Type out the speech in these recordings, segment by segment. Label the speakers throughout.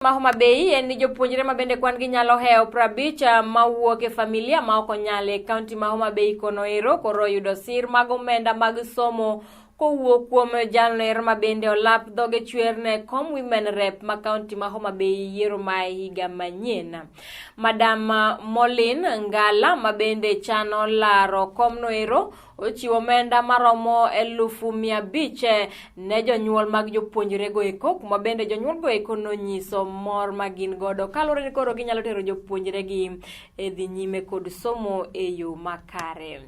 Speaker 1: Ma Homa Bay en ni jopuonjre ma bende kwan gi nyalo hewo 50 mawuok e familia ma ok onyal e kaunti ma Homa Bay kono ero koro oyudo sir mag omenda mag somo kowuok kuom jalno ero ma bende olap dhoge chwer ne kom Women Rep ma kaunti ma Homa Bay yiero ma higa manyien. Madam Molin Ngala ma bende chano laro komno ero ochiwo omenda maromo 500,000 ne jonyuol mag jopuonjrego eko, kuma bende jonyuolgo eko nonyiso mor ma gin godo kaluwore ni koro ginyalo tero jopuonjregi e dhi nyime kod somo e yo makare.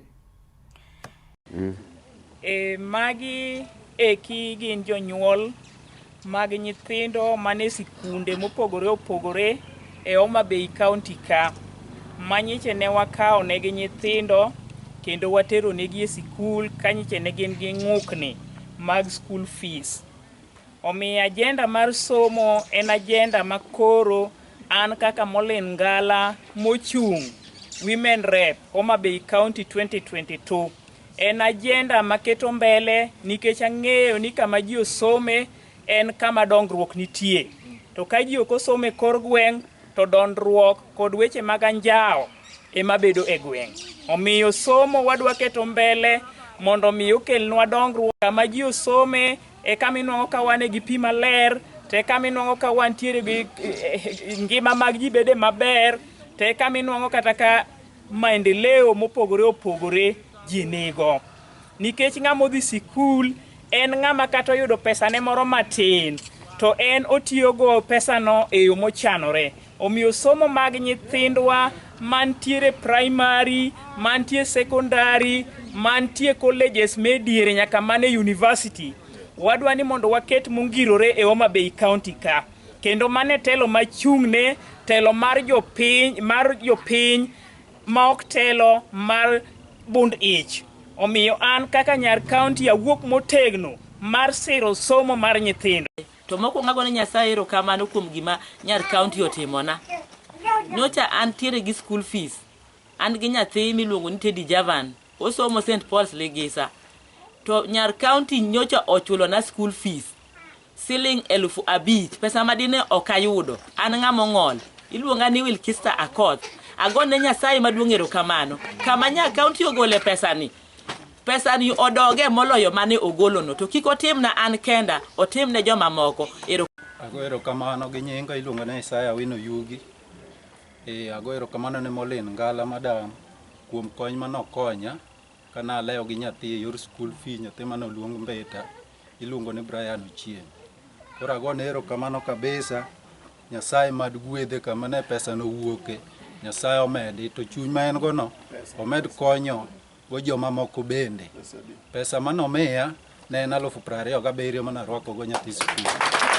Speaker 2: E, magi eki gin jonyuol mag nyithindo mane sikunde mopogore opogore e Homa Bay County ka. Manyiche ne wakawo negi nyithindo kendo watero negi e sikul ka nyiche ne gin gi ng'ukni mag school fees. Omiyo agenda mar somo en agenda ma koro an kaka Molin Ngala mochung' Women Rep Homa Bay County 2022 en agenda maketo mbele nikech ang'eyo ni kama ji osome en kama dongruok nitie. To ka ji ok osomo e kor gweng' to dondruok kod weche mag anjawo ema bedo e gweng'. Omiyo somo wadwa keto mbele mondo mi okelnwa dongruok kama ji osome e kama inwang'o ka wan gi pi maler, to e kama inwang'o ka wantiere gi ngima mag ji bede maber, to e kama inwang'o kata ka maendeleo mopogore opogore ji nigo. Nikech ng'ama odhi sikul en ng'ama kata oyudo pesane moro matin to en otiyogo pesano e yo mochanore. Omiyo somo mag nyithindwa mantiere primary, mantie secondary, mantie colleges me diere nyaka mane university, wadwa ni mondo waket mongirore e Homa Bay County ka. Kendo mane telo machung'ne telo mar jopiny, mar jopiny ma ok telo mar bund ich. Omiyo an kaka nyar county awuok motegno mar siro somo mar nyithindo.
Speaker 3: To mokwongo agone Nyasaye erokamano kuom gima nyar county otimona. Nyocha antiere gi school fees. An gi nyathi miluongo ni Teddy Javan. Osomo St. Paul's Ligisa. To nyar county nyocha ochulona school fees. Siling 5,000. Pesa ma dine ok ayudo. An ng'ama ong'ol. Iluonga ni Wilkista Akoth. Agone Nyasaye maduong' erokamano. Kama nyar county ogole pesani. Pesani odoge moloyo mane ogolono. To kik otimna an kenda, otimne jomamoko. Ero
Speaker 4: Ago erokamano gi nyinga iluonga ni Isaya Wino Yugi. E, ago erokamano ne Molin Ngala madam kuom kony manokonya ka nalewo gi nyathi e yor school fee, nyathi mane oluong Mbita iluongo ni Brian Ochieng. Koro agone erokamano kabisa. Nyasaye mad gwedhe kama ne pesa no owuoke. Nyasaye omedi to chuny ma en go no omed konyo go joma moko bende. Pesa manomiya ne en 27,000 mane arwako go nyathi sikul.